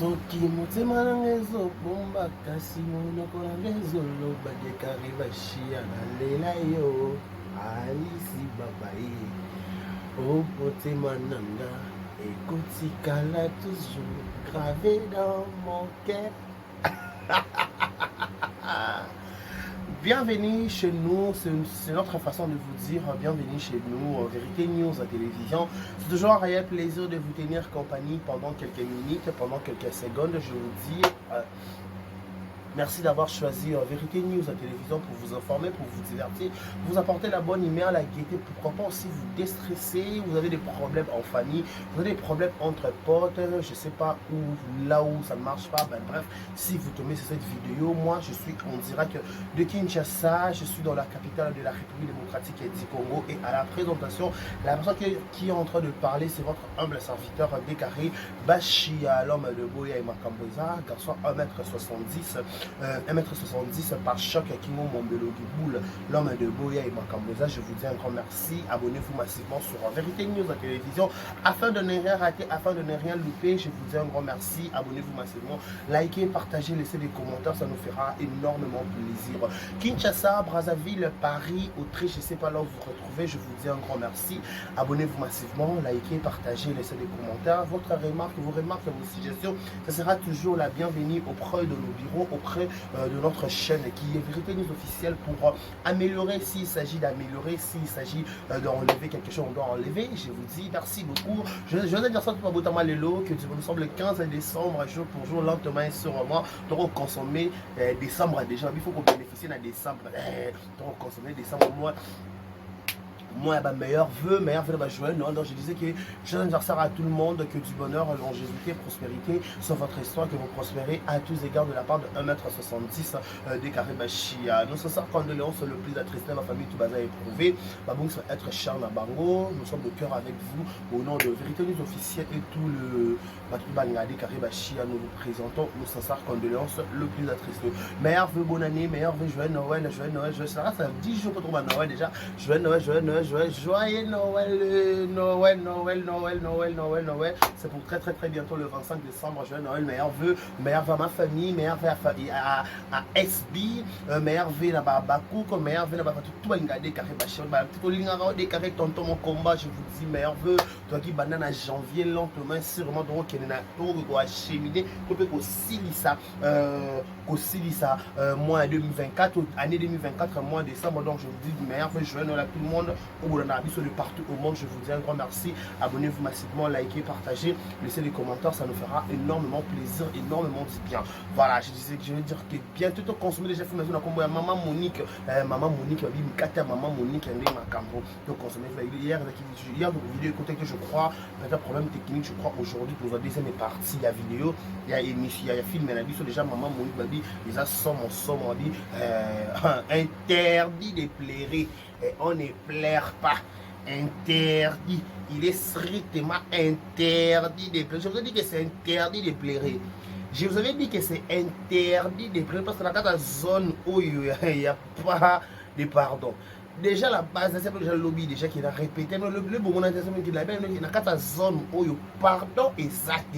Soki motema na nga ezobomba kasi monoko na nga ezoloba dekare bashia nalela yo alisi babaye o motema na nga ekotikala toujours gravé dans mon cœur. Bienvenue chez nous, c'est notre façon de vous dire bienvenue chez nous, Vérité News à télévision. C'est toujours un réel plaisir de vous tenir compagnie pendant quelques minutes, pendant quelques secondes. Je vous dis merci d'avoir choisi Vérité News à télévision pour vous informer, pour vous divertir, pour vous apporter la bonne humeur, la gaieté, pourquoi pas aussi vous déstresser. Vous avez des problèmes en famille, vous avez des problèmes entre potes, je sais pas où, là où ça ne marche pas, ben bref, si vous tombez sur cette vidéo, moi je suis en direct de Kinshasa, je suis dans la capitale de la République démocratique du Congo et à la présentation, la personne qui est en train de parler, c'est votre humble serviteur Décarré Bachia, l'homme de Boya et Makamboza, garçon 1m70, 1m70 par choc Kingo Mombelo Boule, l'homme de Boya et Makamboza. Je vous dis un grand merci. Abonnez-vous massivement sur Vérité News à télévision afin de ne rien rater, afin de ne rien louper. Je vous dis un grand merci. Abonnez-vous massivement, likez, partagez, laissez des commentaires, ça nous fera énormément plaisir. Kinshasa, Brazzaville, Paris, Autriche, je ne sais pas là où vous vous retrouvez. Je vous dis un grand merci. Abonnez-vous massivement, likez, partagez, laissez des commentaires. Votre remarque, vos remarques, vos suggestions, ça sera toujours la bienvenue auprès de nos bureaux, auprès de notre chaîne qui est Vérité News officielle pour améliorer s'il s'agit d'améliorer, s'il s'agit d'enlever quelque chose, on doit enlever. Je vous dis merci beaucoup. Je vais dire ça tout ma lelo, que nous sommes le 15 décembre, jour pour jour, lentement et sûrement, donc consommer décembre déjà. Il faut qu'on bénéficie dans décembre. Donc consommer décembre, moi. Moi, bah, meilleurs vœux, bah, joyeux Noël. Donc, je disais que joyeux anniversaire à tout le monde, que du bonheur, longévité, prospérité sur votre histoire, que vous prospérez à tous égards de la part de 1m70 des Bachia. Nos sincères condoléances le plus attristé, ma famille Toubaza éprouvé. Bah, bon, être cher na bango. Nous sommes de cœur avec vous au nom de Vérité News officielle et tout le Batu Bachia. Nous vous présentons nos sincères condoléances le plus attristé. Meilleurs vœux, bonne année, meilleurs vœux, joyeux Noël, joyeux Noël, joyeux ça, ça 10 jours qu'on trouve à Noël déjà. Joyeux Noël, joyeux Noël, joyeux, joyeux Noël, Noël, Noël, Noël, Noël, Noël, Noël. C'est pour très très très bientôt le 25 décembre. Joyeux Noël, meilleurs vœux, meilleurs vœux à ma famille, meilleurs vœux à SB, meilleurs vœux à Babakou, meilleurs vœux à tout le décarré, décarré, tonton mon combat, je vous dis meilleurs vœux. Toi qui banane à janvier lentement, sûrement donc qui est acheminé, pour kosilisa kosilisa mois 2024, année 2024, mois décembre. Donc je vous dis meilleurs vœux, joyeux Noël à tout le monde, au de partout au monde. Je vous dis un grand merci. Abonnez-vous massivement, likez, partagez, laissez des commentaires, ça nous fera énormément plaisir, énormément du bien. Voilà, je disais que je vais dire que bientôt to consommer déjà film na kombo ya maman Monique, maman Monique, babi mikata maman Monique ndé makambo. To consommer hier hier vidéo écoutez que je crois peut-être problème technique, je crois aujourd'hui pour la deuxième partie il y a vidéo, il y a émission, il y a film na biso déjà maman Monique babi les a somme somme on dit interdit de pleurer et on ne pleure pas. Interdit, il est strictement interdit de pleurer. Je vous ai dit que c'est interdit de pleurer. Je vous avais dit que c'est interdit de pleurer parce que dans la zone où il n'y a pas de pardon. Déjà la base, c'est déjà le lobby déjà qui a répété, mais le bon moment qui l'a bien, dans la zone où pardon exact.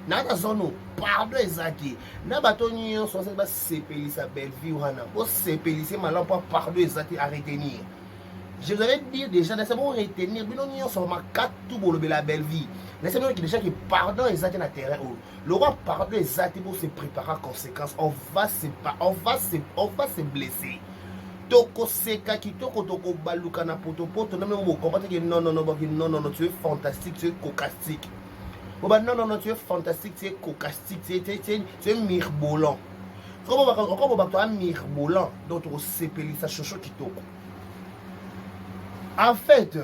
Na la zone pardon exact. Na bato nyonso basepelisa Bellevue wana, bosepelisa malamu mpo pardon exact à retenir. Je vous avais dit déjà, c'est bon retenir, bino nyonso makatu bolobela Bellevue. Laissez moi déjà que pardon exact na terrain oyo. Le roi pardon exact pour se préparer en conséquence, on va se blesser. Tokoseka kitoko, tokobaluka na potopoto na même bocomprendre que non non non non non non, tu es fantastique, tu es cocastique. Bon bah non non non, tu es fantastique, tu es cocastique, tu es mirbolant. Encore bato ya mirbolant, donc tokosepelisa shosho kitoko. En fait,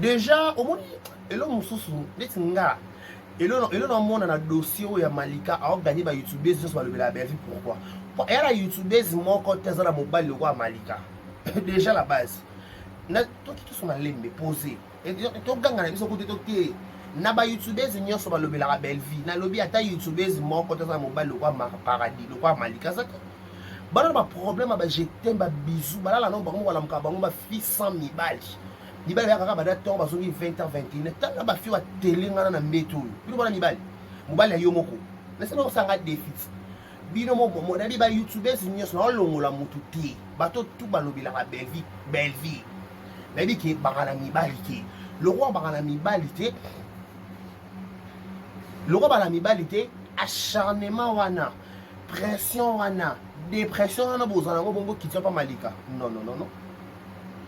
déjà omoni eloko mosusu neti nga elo namona na dossier oyo ya Malika aoganye ba youtubeurs nyonso balobela ya Bellevue. Pourquoi? Po eya na youtubeuse moko te aza na mobali lokola ya Malika. Déjà la base, toki toso malembe posé, toganga na biso kutu to te. Na ba youtubeurs nyonso balobelaka Bellevue, nalobi ata youtubeuse moko te aza na mobali lokola Paradis, lokola Malika aza te. Bana na ba problème ya ba je t'aime, ba bisous, balala nango bango, balamuka bango ba fille sans mibali. Mibali bayaka kaka banda ntongo, bazongi 20 h 21. Tala bafio batelengana na mbeto oyo. Bino bona mibali, mobali ya yo moko nasala osanga défi. Bino nayebi ba youtubers nyonso, naolongola motu te, bato tu balobelaka Bellevie. Bellevie, nayebi ke baka na mibali te. Lokwa baka na mibali te, lokwa bana mibali te, acharnement wana, pression wana, dépression wana bozala yango bongo kitia mpa Malika. Non, non, non, non,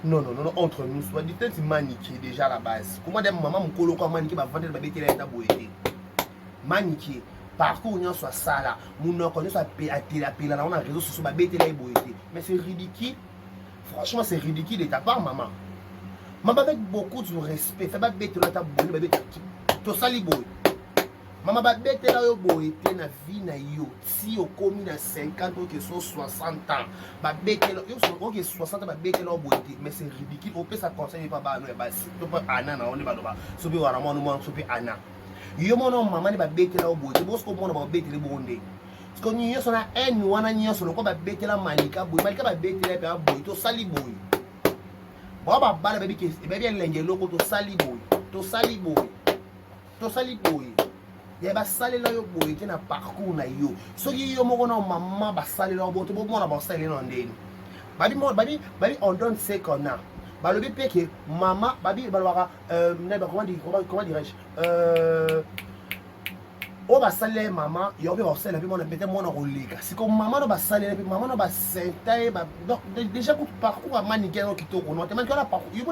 non, non, non, entre nous soit dit, peut-être Manike déjà à la base, comment dire, mama mokolo kwa Manike bavandeli babetela ye ta boye te. Manike, parcours nyonso asala, monoko nyonso atelapela nango na réseau sociaux, babetela ye boye te. Mais c'est ridicule, franchement, c'est ridicule de ta part, maman. Mama, avec beaucoup de respect, fe babetela ata boye, babetela tosali boye. Mama, babetela yo boye te na vie na yo. Si okomi na 50, oke so 60 ans, babetela yo, oke 60 ans, babetela yo boye te. Mais c'est ridicule. Opesa conseil epa bana ya basi to mpe ana na yo nde baloba so mpe wana mwana mwana so mpe ana yo mwana mama nde babetela yo boye te. Bosoki omona babetele bongo nde parce que nyonso na haine wana nyonso, lokola babetela Malika boye, Malika babetela mpe boye, tosali boye, bao babala bayebi elenge eloko, tosali boye, tosali boye, tosali boye ya basalela yo boye te na parcours na yo. Soki yo moko na mama basalela yo boye te, bomona basalela na ndeni. Babi babi babi, on donne ce qu'on a. Balobi mpe ke mama babi balobaka, comment dirais-je, oyo basalela ye mama yo mpe bakosalela mpe mwana pete, mwana koleka. Siko mama no basalela mpe mama no basenta ye. Donc déjà kutu parcours ya Manike yango kitoko no te. Manike wana parcours yo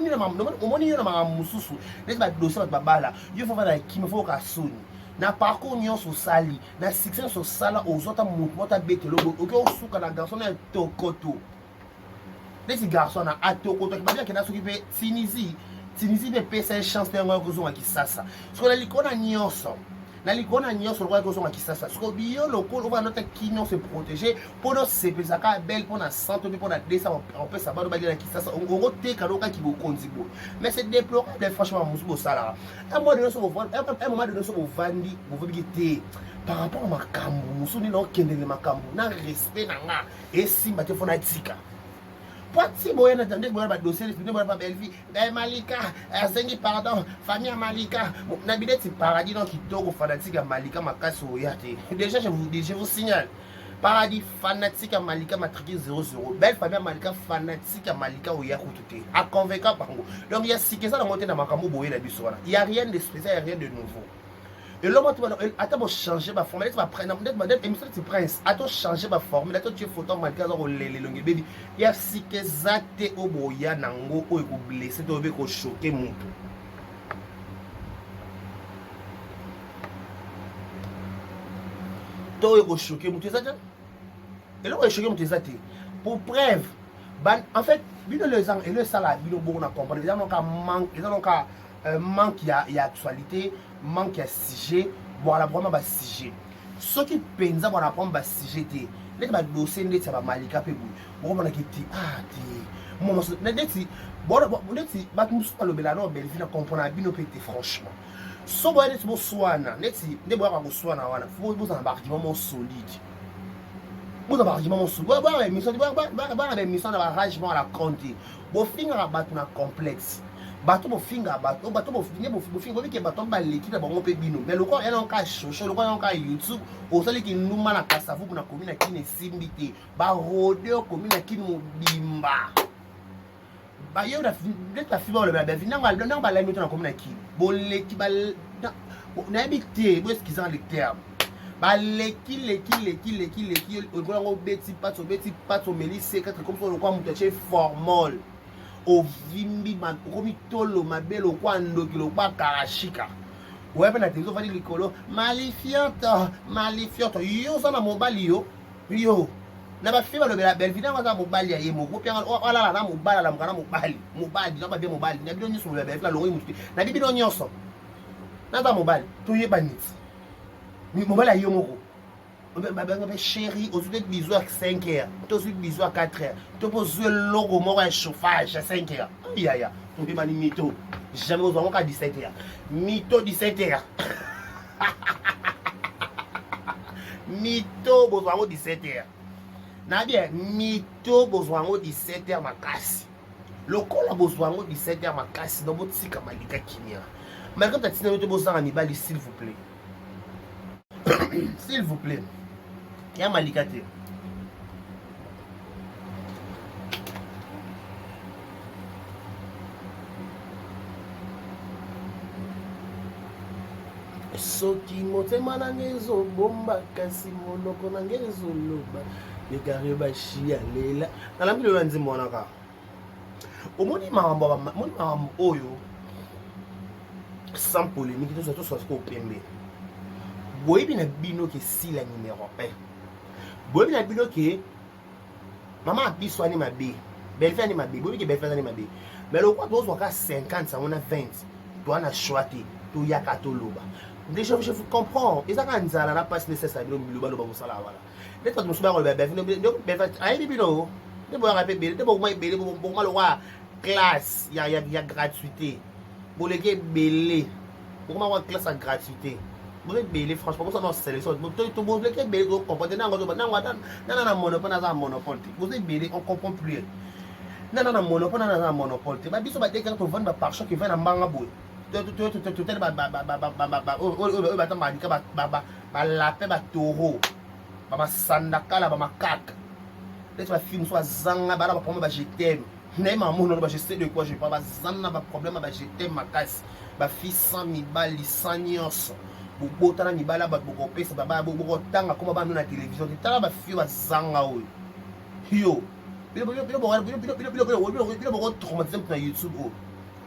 omoni yo na makambo mosusu neti badossier bato babala yo, faut vanda kima, faut oka soni na parcours nyonso osali, na succès nyonso osala. Ozwa ata motu moko abetelo boye, oki osuka na garçon na tokoto neti garçon na atokoto babi akenda soki mpe Tunisie. Tunisie mpe epesa ye chance mpe yango ya kozonga Kisasa. Siko na likolo na nyonso, na likolo na nyonso, lokola kozonga Kisasa, siko biyo lokolo ovanda ota kini, ose protéger mpo nosepelisa belle mpo na 100 mpe mpo na 200 opesa bano balia na Kisasa, okoteka lokaki bokonzi boye. Mais c'est déplorable, franchement. Mosusu bosalaka un moment donné so bovandi, bovobiki te par rapport a makambo mosusu nini okendele makambo na respect na nga esimba te, fo natika po ti boye na nde boye badossier nde boye ba Bellevie, Malika asengi pardon, famille ya Malika na bileti Paradis. Donc kitoko, fanatique ya Malika makasi oya te. Déjà je vous signale, Paradis fanatique ya Malika, matricule 00, belle famille ya Malika, fanatique ya Malika oya kutu te, aconvainca bango. Donc ya sika eza nango te na makambo boye na biso wana. Ya rien de spécial, ya rien de nouveau. Eloko ata bochange baformule neti émission neti Prince, ata ochange baformule, ata otie photo Malika aza kolela elongi ebebi, ya sika eza te. Oyo boya nango oyo ekoblesser te, oyo ekochoquer motu to oyo ekochoquer motu eza te. Eloko echoquer motu eza te. Pour preuve, en fait, bino elo esalaka bino bongo na comprendre, eza noka manque, eza noka manque ya actualité, manque ya sujet. Bwala vraiment basujet, soki mpenza bwana prendre basujet te neti badossier ndeti ya bamalika mpe boye, bokomonaki te. Ah te, neti bato mosusu balobela no Bellevie na comprendre bino mpe te, franchement. So boya neti boswana, neti nde boyaka koswana wana, bozala na baargument mo solide, bozala baargument mo solide. Boyaka baémission, boyaka baémission na barage mo à la compte, bofingaka bato na complexe, bato bofingaka bato, bato bofinga bobike, bato baleki na bango mpe bino. Mais lokola yana ka shosho, lokola yana ka YouTube, osaliki ndumba na Kasavubu na komi na Kini, esimbi te, barode okomi na Kini mobimba, bayo neti bafi balobela bavi ntango balami to na komi na Kini, boleki nayebi te, boexcusanga le terme, baleki leki leki leki leki. Lokola yango obeti pati, obeti pati, omeli C4 comme so, lokola moto atie formol, ovimbi, okomi tolo mabe lokwa ndoki, lokwa karashika. Oya mpe na televizio, ofandi likolo malifioto malifioto. Yo oza na mobali, yo na bafille balobela Bellevie ntango aza mobali ya ye moko mpe alala na mobali, alamuka na mobali, mobali na babie mobali na bino nyonso bolobela Bellevie, nalongoli motu te na bino nyonso naza mobali, toyeba niti mobali ya yo moko babenga mpe chéri. Ozwi mpe biso ya 5 heures to ozwi biso ya 4 heures to mpo ozwi eloko moko ya chauffage ya 5 heures, yaya, toyebani mito jamais ozwa yango ka 17 heures, mito 17 heures, mito bozwa yango 17 heures na bien, mito bozwa yango 17 heures makasi. Lokola bozwa yango 17 heures makasi, donc botika Malika kimia. Malgré tatina yo te bozanga mibali s'il vous plaît. S'il vous plaît. Ya Malika te. Soki motema na ngai ezobomba kasi monoko na ngai ezoloba egare bashia lela nalambi lelo ya nzembo wana kaka omoni makambo omoni makambo oyo sans polémique tozwa toswa sikoyo pembe boyebi na bino ke sila numero 1 boyebi na bino ke mama biso ani mabe belve ani mabe boyebi ke belve ani mabe mais lokola tozwaka 50 yango na 20 toa na choix te toyaka toloba déjà je vous comprends eza kaka nzala na mpasi nde esesa bino bilobaloba mosala wana nde bato mosusu bakoloba belve ayebi bino nde boyaka mpe ebele nde bokoma ebele bokoma lokwa classe ya, ya, ya gratuité boleki ebele bokoma kwa classe ya gratuité boza ebele franchement boza na sélection boleki ebele tocomprendre nango nango ata nana na monopole naza na monopole te boza ebele on comprend plus nana na monopole nana na monopole te babiso badekaka tovandi baparchoc evai na mbanga boye totali oyo bata malika balapin bataureau bamasandakala bamakaka neti bafille mosusu bazanga bana baproblème ba je t'aime naye mamono ba je sais de quoi je parle bazanga na baproblème ba je t'aime makasi bafille sans mibali sans nyonso bobotana mibali ya bato bokopesa bokotanga koma bana na télévision te tala bafille bazanga oyo yo bino bokotraumatise moto na youtube oyo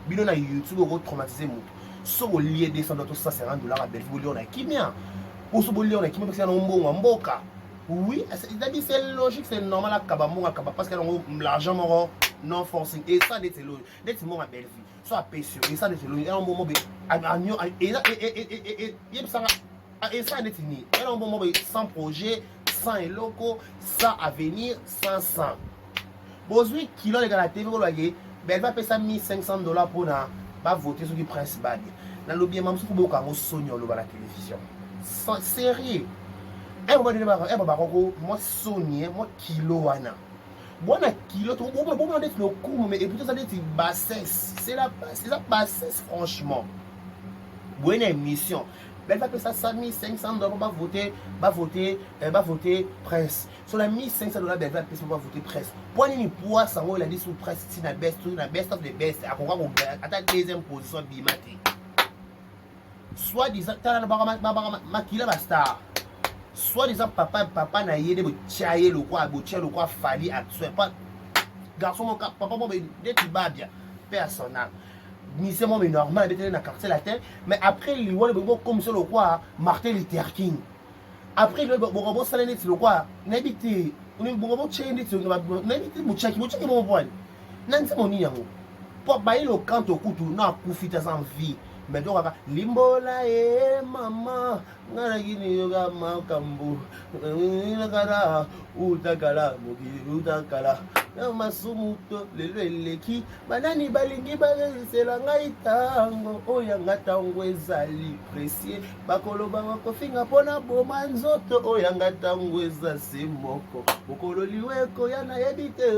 bino na youtube okotraumatise moto soki olie 200 dollars to 150 dollars ya belvi bolia na kimia poso bolia na kimia parce na mbongo ya mboka oui c'est-à-dire c'est logique c'est normal akaba mbongo akaba parce que yango l'argent moko non forcing et ça neti logique neti mbongo ya belvi so apesi yo esa neti logique yango mbongo be yebisanga esa neti nini yango mbongo be sans projet sans eloko sans avenir sans sans bozwi kilo aleka na tv bolobake belva apesa 1500 dollars mpona bavote soki prince babia nalobi ya mamosusu boyoka yango soni oloba na télévision sérieux bakoko mwa soni mwa kilo wana bwana kilo bomona neti lokumu mais epuis toza neti bassesse c'est la eza bassesse franchement boye na émission belva apesa 1500 dollars bavote bavote bavote prince so na 1500 dollars belva apesi mpo bavote presse mpo nini poise yango elandi su presse ti na best na best of the best akoka ko ata deuxième position abima te soit disant tala babaka makila bastar soit disant papa papa na ye nde botya ye lokwa botya lokwa fali actuel pa garçon moko papa moko neti babia mpe ya son âme musicien moko mais normal abeteli na quartier latin mais après liwa nde bokomisa lokwa martin luther king après boko bosala neti lokwa nayebi te boko botye neti nayebi te botyaki botyaki bongo bwani na nzembo nini yango mpo baye lokanto kutu na akufi te aza en vie mais donc kaka limbola ye mama nga nakini yoka makambo kala utakala mokili utakala na masumu to lelo eleki Banani balingi balekisela ngai ntango oyo yanga ntango ezali presie bakoloba bakofinga mpo na boma nzoto oyo yanga ntango eza se moko mokolo liwa ekoya nayebi te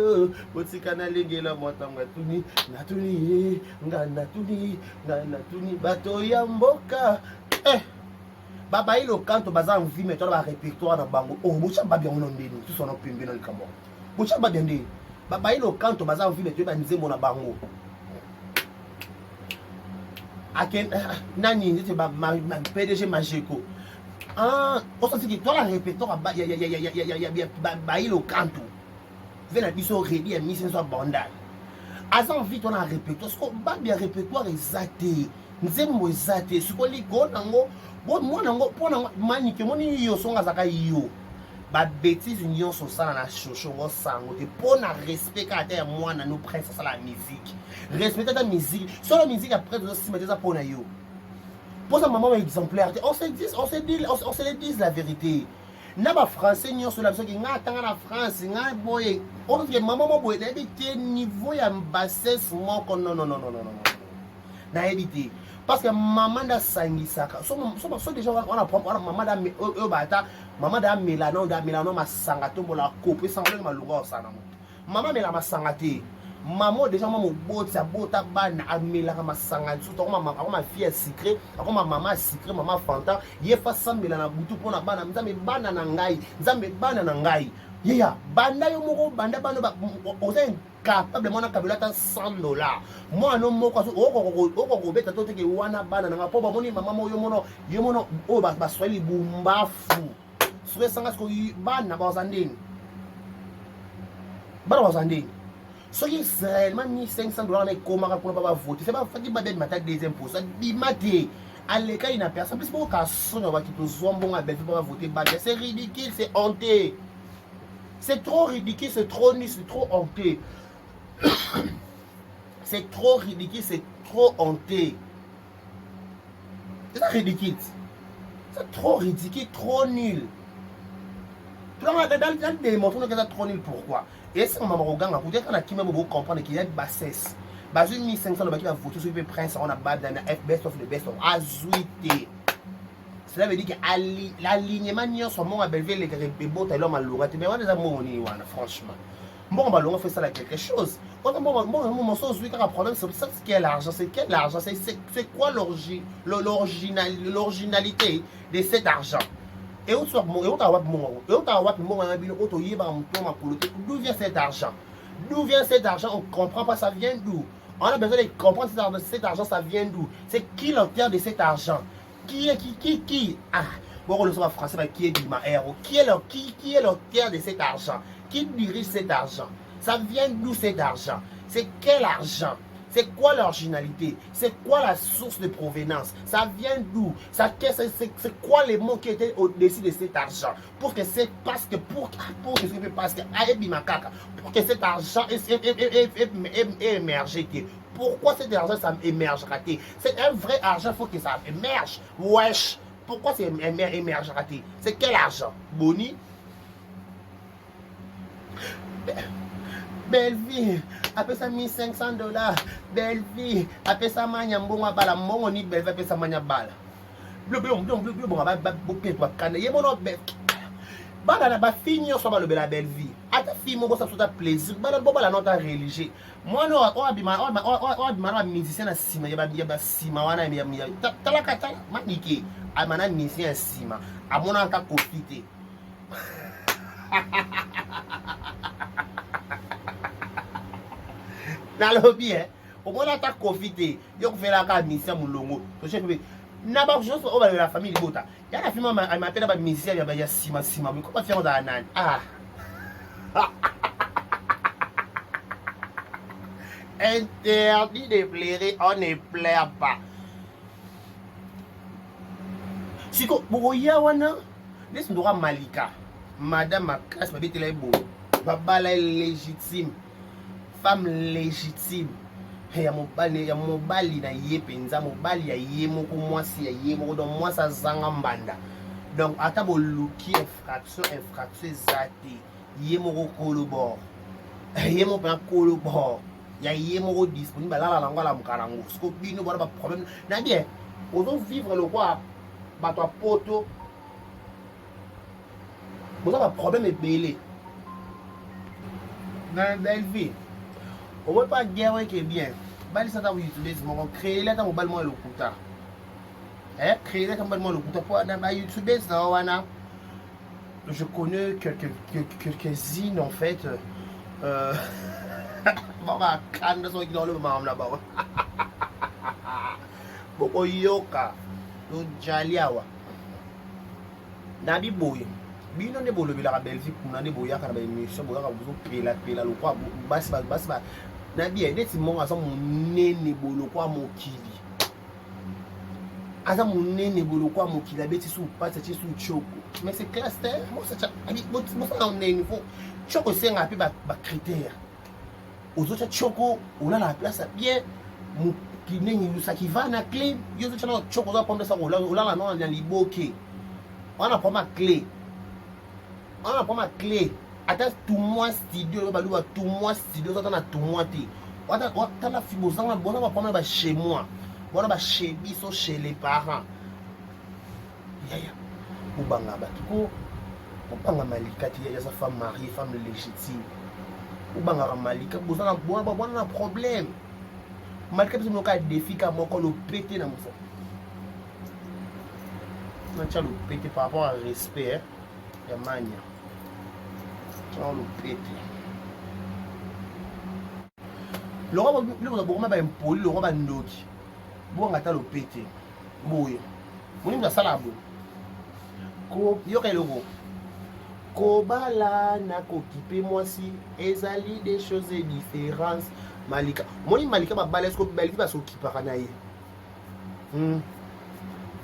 botika nalengela mwa ntango atuni natuni ye nga natuni nga natuni bato ya mboka eh. babayi lokanto baza envie mai tona barepertoire na bango oyo oh, botya babi yango na ndeni toswana pembe na likambo yango botya babia nde babayi lokanto baza envie toyeba nzembo na bango ake nani neti pdg majeko ah, osasiki tola répertoire bayi lokanto ve na biso redi ya misi nyonso ya bandal aza envie tona répertoire siko babia répertoire eza te nzembo eza te siko likolo nango mwana yango mpo nango manike omoni yo songo azalaka yo babétise nyonso osala na shosho ngo sango te mpo na respect kaka ata ya mwana no prince asala ya musique respecte ata musique solo musique ya prince ozosimba te eza mpo na yo mpoza mama wa exemplaire te on se dit on se dit on se le dise la vérité na bafrançais nyonso na biso ki ngai atanga na france ngai boye oke mama mo boye nayebi te niveau ya bassesse moko non non non non non non nayebi te parce que mama nde asangisaka so, so, so déjà wana wana mama da oyo bata mama da amela no da amela no masanga tombola kopo esanga ndenge malonga osala nango mama amela masanga te. Mama deja mwa moboti, abota bana, amelaka masanga lisusu, akoma fille ya sucré, akoma mama ya sucré, mama Fanta. Ye fa sambela na butu mpo na bana. Nzambe, bana na ngai, Nzambe, bana na ngai. Yeya banda yo moko, banda bana, oza incapable. Mwana kabelo ata 100 $, mwana moko okoka kobeta to teke wana bana na ngai, mpo bamoni mama mo yo mono, yo mono oyo baswahili bumbafu. Soki esanga sikoyo, bana baza ndeni? Bana baza ndeni soki réellement 1500 $ na ekomaka kuna mpa bavote se bafaki babebima ata deuxième poste, abima te, alekai na personne plus. Bokoka soni, baki tozwa mbongo ya Belvi mpo bavote Babia. C'est ridicule, c'est honteux, c'est trop ridicule, c'est trop nu, c'est trop honteux, c'est trop ridicule, c'est trop honteux, c'est ridicule, c'est trop ridicule, trop nul. Démontre que c'est trop nul. Pourquoi esenga mama koganga kuta eka na kimia? Bo bocomprendre ke ya bassesse. Bazwi 1500, lobaki bavote soki mpe prince yango na bada na f best of the best of, azwi te. Cela veut dire que l'alignement nyonso, mbongo ya Belve elekaka, ebota elo malonga te. Mais wana eza mbongo nini wana? Franchement, mbongo balonga faut esala quelque chose. Wana mbongo moso ozwi kaka problème. C'est ça, quel argent? C'est quel argent? C'est quoi l'originalité de cet argent? Eutaka wapi mbongo yango? Eutaka wapi mbongo yango? Bino oyo toyebaka moto makolo te. D'où vient cet argent? D'où vient cet argent? On comprend pas. Ça vient d'où? On a besoin de comprendre cet argent. Cet argent, ça vient d'où? C'est qui l'auteur de cet argent? Qui est qui? Ah bon, le soit français, qui est Bima Hero? Qui est l'auteur de cet argent? Qui dirige cet argent? Ça vient d'où, cet argent? C'est quel argent? C'est quoi l'originalité? C'est quoi la source de provenance? Ça vient d'où? Ça, c'est quoi les mots qui étaient au-dessus de cet argent? Pour que c'est parce que pour que parce que pour que cet argent émerge. Pourquoi cet argent, ça émergera? C'est un vrai argent, il faut que ça émerge. Wesh, pourquoi c'est émergera? C'est quel argent? Boni Bellevie apesa 1500 $. Bellevie apesa manya mbongo abala. Mbongo ni Bellevie apesa manya bala bonga bakanda ye mono. Bana na bafille nyonso balobela Bellevie, ata fille moko bosa biso ta plaisir. Bana bobala no ata religieux, mwana oyo abima na bamusicien na nsima ya basima wana. Talaka, tala Manike abima na musicien ya nsima, amonaka Kofi te. Nalobi e omona ata Kofi te, yo kofelaka musicien molongo tochef na banyonso oyo balobela famille libota ya na film amema mpe na bamusicien ya nsima nsima boye. Koma fiango ozala nani? Ah, interdit de pleurer, on ne pleure pas. Siko bokoya wana neti ndoka Malika, madame makasi, babetela ye boye, babala ye légitime, femme légitime ya mobali, ya mobali na ye mpenza, mobali ya ye moko, mwasi ya ye moko. Donc mwasi azanga mbanda. Donc ata boluki infraction, infraction eza te. Ye moko kolo bord, ye moko mpenza kolo bord ya ye moko disponible, alala nango, alamuka nango. Siko bino bona baproblème na bien, ozovivre lokwa bato ya poto, boza baproblème ebele na belle vie. Omoi mpa guerre oyeke bien, balisa ata youtubese moko, créele ata mobali moko ya lokuta, créele ata mobali moko ya lokuta, mpo na bayoutubese na wana, je connais quelques-unes en fait. Bakanda soki naoloba makambo na bango, bokoyoka. Tojali awa nabi boye, bino nde bolobelaka Bellevue kuna, nde boyaka na baémission, boyaka bozopelapela lokwa basi basi na bien neti mongo aza monene boye lokwa mokili, aza monene boye lokwa mokili, abeti su pasi, atie su tioko. Mais c'est classe te. Bosala ndenge fo tioko esengaka mpe bacritère. Ozotya tioko, olala place ya bien, ndenge lusaki va na clé. Yo ozotya na tioko, oza pombe sa olala no na liboke wana, problème ya clé wana, problème ya clé. Ata tumwa studio oyo baluba tumwa studio, oza ata na tumwa te. Tala fi, bozanga boza baproblème ba chez moi, bona ba chez biso, chez les parents. Yaya, bobanga bato ko bobanga Malika te. Yaya aza femme mariée, femme légitime. Bobangaka Malika, boza na bwana na problème. Malika biso moko défi ka moko lopete na mosa. Natia lopete par rapport à respect hein, ya mania. Tia lopete. Lokwa biloko bokoma ba impoli, lokwa ba ndoki. Bobanga ata lopete. Boye. Moninga asala boye. Ko yoka eloko. Kobala na kokipe mwasi ezali des choses différentes. Malika, moni Malika babala esko baliki basokipaka na ye.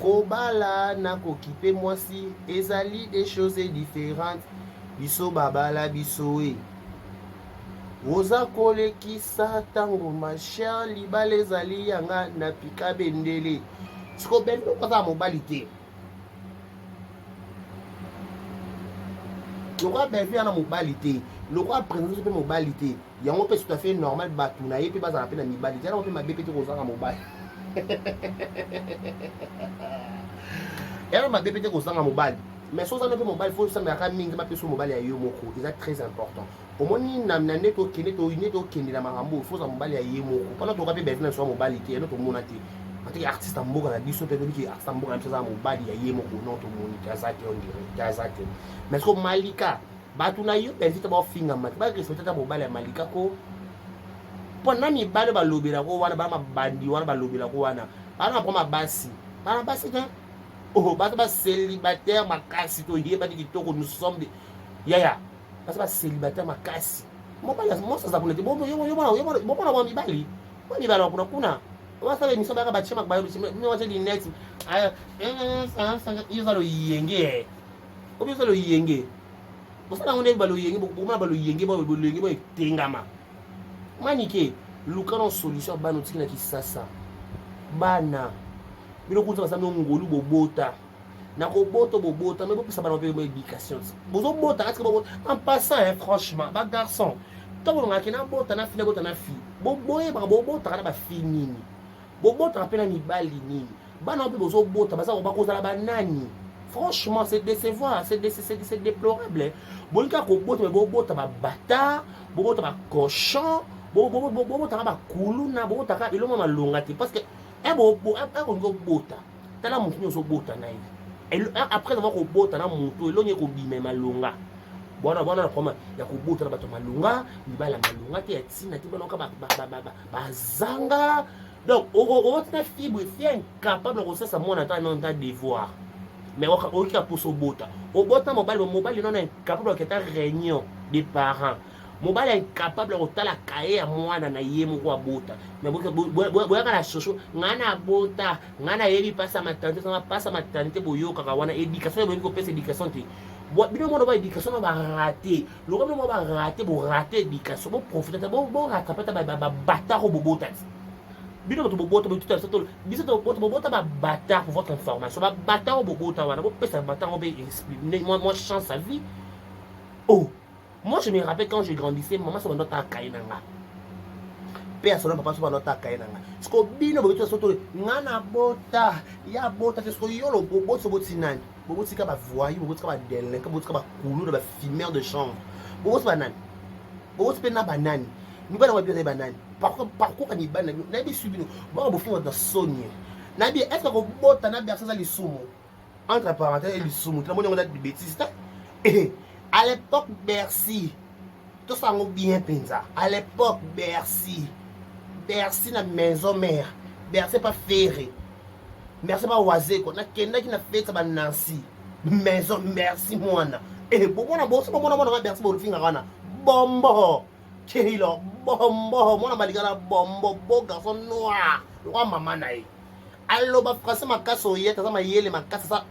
Kobala na kokipe mwasi ezali des choses différentes. Biso babala biso e. Oza kolekisa ntango ma chère, libala ezali yanga na pika bendele. Siko bendele okozala mobali te. Lokola Bellevue ana mobali te, lokola président mpe mobali te, yango mpe tout à fait normal bato na ye mpe bazala mpe na mibali te, yango mpe mabe mpe te kozanga mobali. Yango mabe mpe te kozanga mobali. Mais soki oza mpe mobali, faut osambelaka mingi bapesa mobali ya yo moko, eza très important. Omoni na nde tokende nde tokende na makambo, faut oza mobali ya ye moko. Mpona toka mpe Bellevue na biso ya mobali te, yango tomona te. Atiki artiste ya mboka na biso mpe tobiki artiste ya mboka na biso aza mobali ya ye moko, non tomoni te, aza te, on dirait te, aza te. Mais siko Malika, bato na yo Bellevue te baofingama te, barespecte ata mobali ya Malika ko. Mpo na mibali balobelako wana, bana mabandi wana balobelako wana, bana mapoma basi, bana basi te. Oh, baza ba célibataire makasi, toyebani kitoko, nous sommes des yaya, baza ba célibataire makasi. Mobali mwasi aza kuna te, bomona mwa mibali, mwa mibali kuna kuna. Basala émission bayaka batie batie lunette, yo oza loyenge, obi oza loyenge, bosala yango ndenge baloyenge, bomona baloyenge, baloyenge bo etengama. Manike, luka na solution ya bana otiki na Kisasa. Bana bino kuna baza no ngolu bobota na kobota bobota mais bopesa bana mpe éducation bozobota kati bobota en passant hein, franchement ba garçon ntango olongaki na bota na fille na bota na fille boyebaka bobotaka na bafille nini, bobotaka mpe na mibali nini, bana mpe bozobota baza bakozala banani. Franchement, c'est décevant, c'est déplorable. Bolingi kaka kobota, mais bobota babâtards, bobota bacochon, bobotaka bakuluna, bobotaka elongo malonga te, parce que akolingi obota, tala motu nyonso obota na ye après avoir kobota na motu, elongi ekobima malonga. Bwana bwana na problème ya kobota na bato malonga, mibali ya malonga te, ya ntina te, bana oka bazanga. Donc okotina fibre fi incapable ya kosasa mwana ata non ta devoir, mais okoki kaposa obota, obota mobali, mobali nono incapable aketa réunion des parents, mobali incapable ya kotala kaye ya mwana na ye moko abota. Mais boyaka na soso, ngai nabota, ngai nayebi mpasi ya maternité, mpasi ya maternité boyokaka wana. Éducation boyebi kopesa éducation te, bino mona ba éducation na baraté, lokola bino mona baraté, boraté éducation, boprofite te, borattrape ta babâtards oyo bobota ti. Bino bato bobota biso bobota babâtards, pour votre information, babâtards oyo bobota wana, bopesa babâtards oyo mpe mwa chance à vie. Oh, moi je me rappelle quand je grandissais, maman so bando ataka kaye na nga, mpe ya solo papa so bando ataka kaye na nga. Siko bino bobeti so to nga na bota ya bota te, siko yo boboti, oboti nani? Bobotika bavoyous, bobotika badélinquants, bobotika bakulu na bafumeur de chanvre, boboti banani? Boboti mpe na banani? Mibali yango bino banani? Parcours ya mibali na bino nayebi su bino baka bofinga bato na soni. Nayebi est ce que kobota na berse eza lisumu? Entre parenthèse, lisumu te, namoni yango na bêtise te. À l'époque Bercy, tosala yango bien mpenza. À l'époque Bercy, Bercy na maison mère, Bercy pa Ferre, merci pa Wazeko, nakendaki na fete ya banancy maison merci mwana bomona boso bomona mwana Bercy bolofingaka wana bombo keilo bombo mwana malika na bombo beau garçon noir lokwa mama na ye, aloba français makasi, oyete aza mayele makasi, aza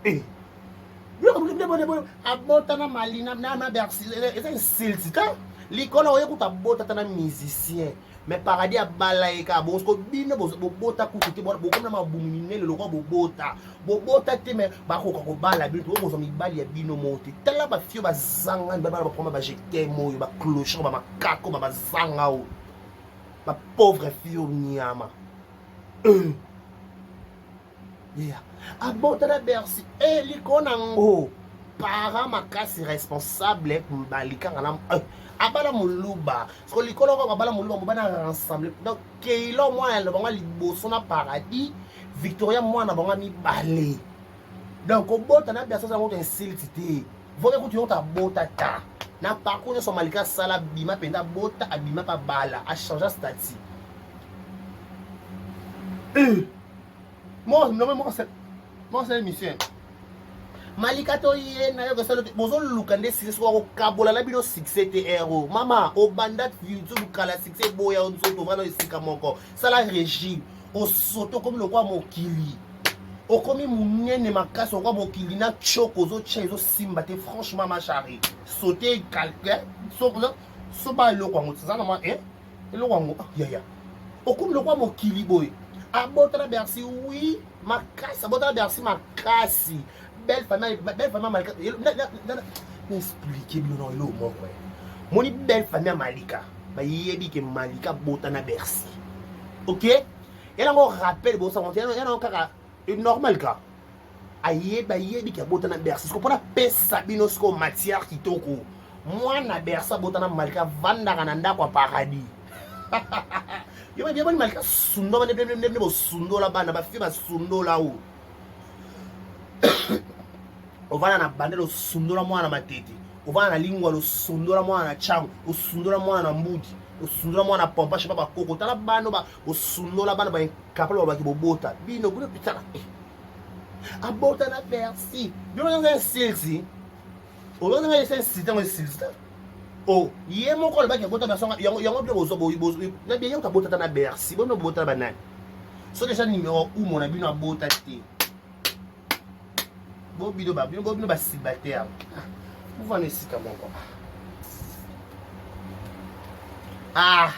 abota na Malina na Bercy, eza insulte te. Likolo oye kuta abota ta na musicien, mais paradis abala ye kaka bongo. Bino bobota kutu te, bokomi na mabumu minene lokwa bobota, bobota te, mais bakoka kobala bino te, bokozwa mibali ya bino moko te. Tala bafio bazanga mibali, bana bakoma bajeteme oyo, baclochard, bamakako, babazanga oyo, bapauvre fille nyama. Yeah. Abota na Bercy e likolo nango. parent makasi responsable balikanga na euh, abala moluba soko likolo kaka abala moluba mobana rassemble donc keilo mwana na bango liboso na paradis victoria mwana bango mibale donc kobota na biaso yango insulte te voke kutu yo abota ta na parcours nyonso malika asala abima mpenza abota abima mpe abala achange statut eh! Moi, c'est émission. Malika to ye na yo kosala bozoluka nde succès soki akokabola na bino succès te ero mama obanda youtube kala succès boya nzoto vana esika moko sala régime osoto okomi lokola mokili okomi monene makasi lokola mokili na choko ozotya ezosimba te franchement ma chari saute calque soba eloko yango eza na mwa eh? eloko yango ah, yaya okomi lokola mokili boye abota na bercy oui makasi abota na bercy makasi belle famille belle famille malika na explique bino na eloko moko eh. moni belle famille ya malika bayebi ke malika abota na bercy ok yango rappel bosango yango kaka normal ka ayebi ayebi ke abota na bercy siko mpona pesa bino siko matière kitoko mwana bercy abota na malika avandaka na ndako ya paradis yo boni malika sundola nde bosundola bana bafi basundola o ovanda na bandele osundola mwana matete ovanda na lingwa osundola mwana na chango osundola mwana na mbudi osundola mwana na pompa shepa bakoko tala bana osundola bana baincapable babaki bobota bino bino pitala eh. abota na bercy bino nyonso insulte ozonga ngai esa insulte yango insulte o oh, ye moko alobaki abota bercy yango bino bozwa na bien yango abota ta na bercy bino bobota na banani so deja numero umo na bino abota te bo bino ba bino bino ba célibataire bovanda esika moko ah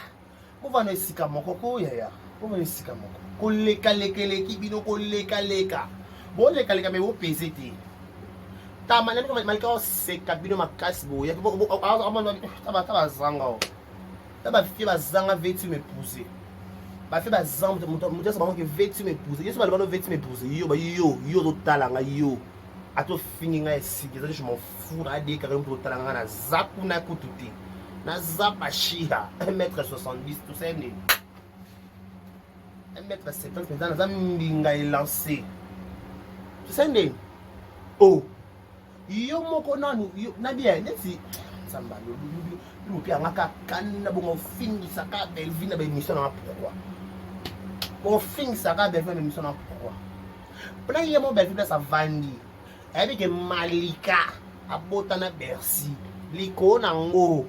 bovanda esika moko ko yaya bovanda esika moko kolekaleka eleki bino kolekaleka bolekaleka me bopese te tama malika oseka bino makasi boye ta bazanga o ta bafie bazanga veti m'épouser bafe bazanga moto nyonso bango ke veti m'épouser yesu baloba no veti m'épouser yo yo yo ozotala nga yo ata ofingi ngai esika ezali je m'en fous na adekaka yo moto otala ngai naza kuna kutu te naza bashiha 1 mètre 70 tosali nini 1 mètre 70 mpenza naza mbinga elance tosali nini o oh. yo moko nanu na bien neti nzambe alobi mpe yanga ka kanda bongo ofingisaka bellevue na baémission nanga pourquoi ofingisaka bellevue na baémission nanga pourquoi mpona ye mo bellevue place avandi ayebi ke malika abota na bercy likolo na ngo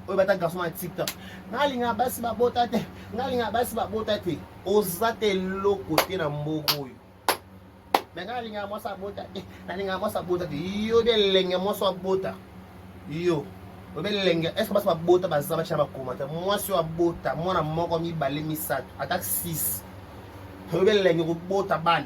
oyo bata garçon na tiktok nga alingaka basi babota te nga alingaka basi babota te oza te eloko te na mboka oyo me nga alingaka mwasi abota te nalingaka mwasi abota te yo nde elenge mwasi abota yo obe elenge est ce que basi babota baza batya bakomata mwasi oyo abota mwana moko mibale misato ata 6 obe elenge kobota bana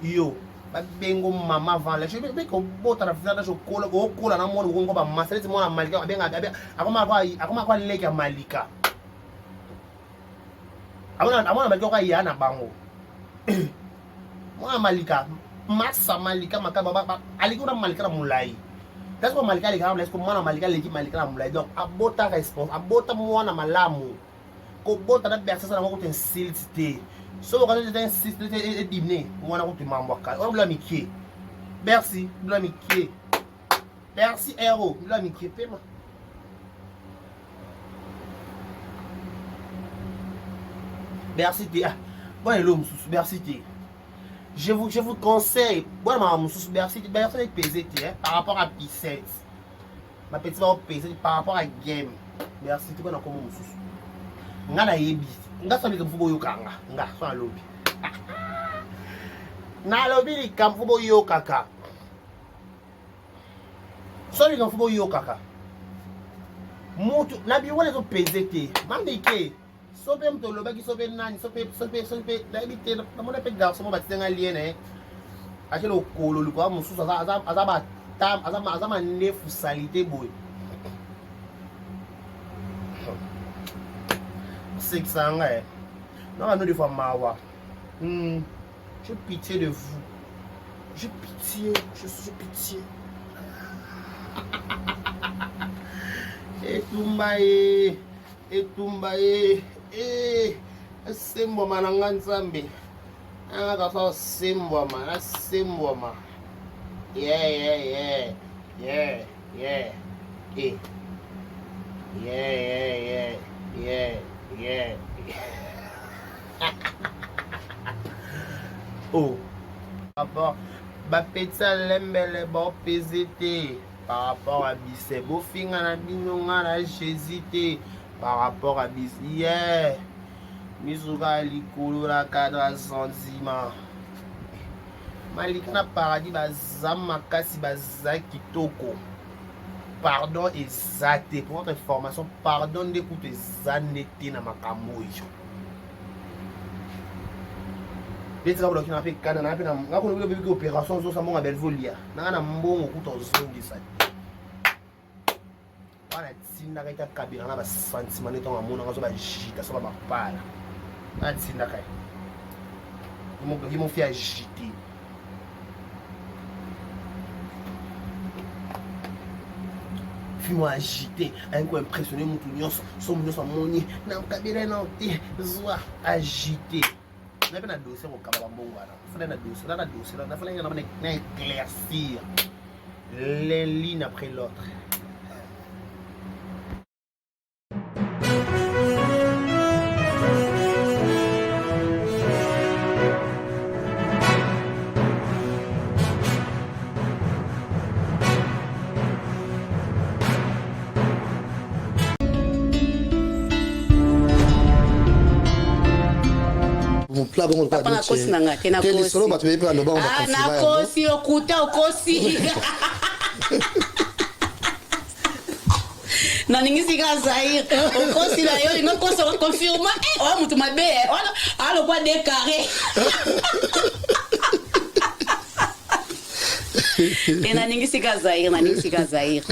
yo babengo mama avant l'âge obe kobota na village okola okola na mwana okongo bamasa neti mwana malika abenga akoma kwa leki ya malika amona malika oka ya na bango mwana malika masa malika makaba aleki kuna malika na molai kasi ko malika aleki na molai mwana malika aleki malika na molai donc abota response abota mwana malamu kobota na berse yango kutu insulte te soki okati eza insulte te edimne wana kutu mambo ya kala wana bila mike bercy bila mike bercy ero bila mike pema Merci te. Ah, bon elo mosusu merci te. Je vous, je vous conseille, bon maman mosusu merci te, merci te peser te hein, par rapport à P7. Ma petite va peser par rapport à game. Merci te bona komo mosusu. Nga na yebi. Nga so likambo boyoka nga. Nga so alobi. Nalobi likambo boyokaka. So likambo boyokaka. Mutu na biwala ezo pese te. Mamike. So mpe moto olobaki so mpe nani so mpe so mpe so mpe nayebi te namona mpe garçon mo batite nga lien na ye atie lokolo likola mosusu aza aza aza batam aza aza mandefu salite boye sekisa nga ye nanga no des fois mawa hmm. j'ai pitié de vous. J'ai pitié, je suis pitié. Etumba ye, etumba ye, eh, asembwama na nga Nzambe. Nanga kaka osembwama, nasembwama. Yeah, yeah, yeah. Yeah, yeah. Eh. Yeah, yeah, yeah. Yeah, yeah. Oh. Rapport bapeti ya lembele bopeze te par rapport à bise bofinga na bino nga na jésus te par rapport à bise yeah misuka ya likolo na cadre sentiment malika na paradis baza makasi baza kitoko pardon eza te pour votre information pardon nde kutu eza nde te na makambo oyo neti kaka bolaki na mpe kanda na mpe na nga kuna bino opération ozosa mbongo ya belvolia nanga na mbongo kutu ozongisa te wana atindaka ete akabela na basentiment nde ntango amonaka azo bagita so bamapala atindaka ye ye mofi agite fimo agite ayangi koimpressionne motu nyonso so motu nyonso amoni nakabela ye nao te zwa agite na mpe na dossier kokaba bambongo wana fana na dossier na dossier na fana na na éclaircir l'un après l'autre. Papa nakosi na nga te nakosi bato bayebi baloba ah, nakosi lokuta okosi naningisi kaka zaire okosi na yo linga kosa okonfirma eh, oya moto mabe eh, wana alokwa de carré e naningisi kaka zaire naningisi kaka zaire.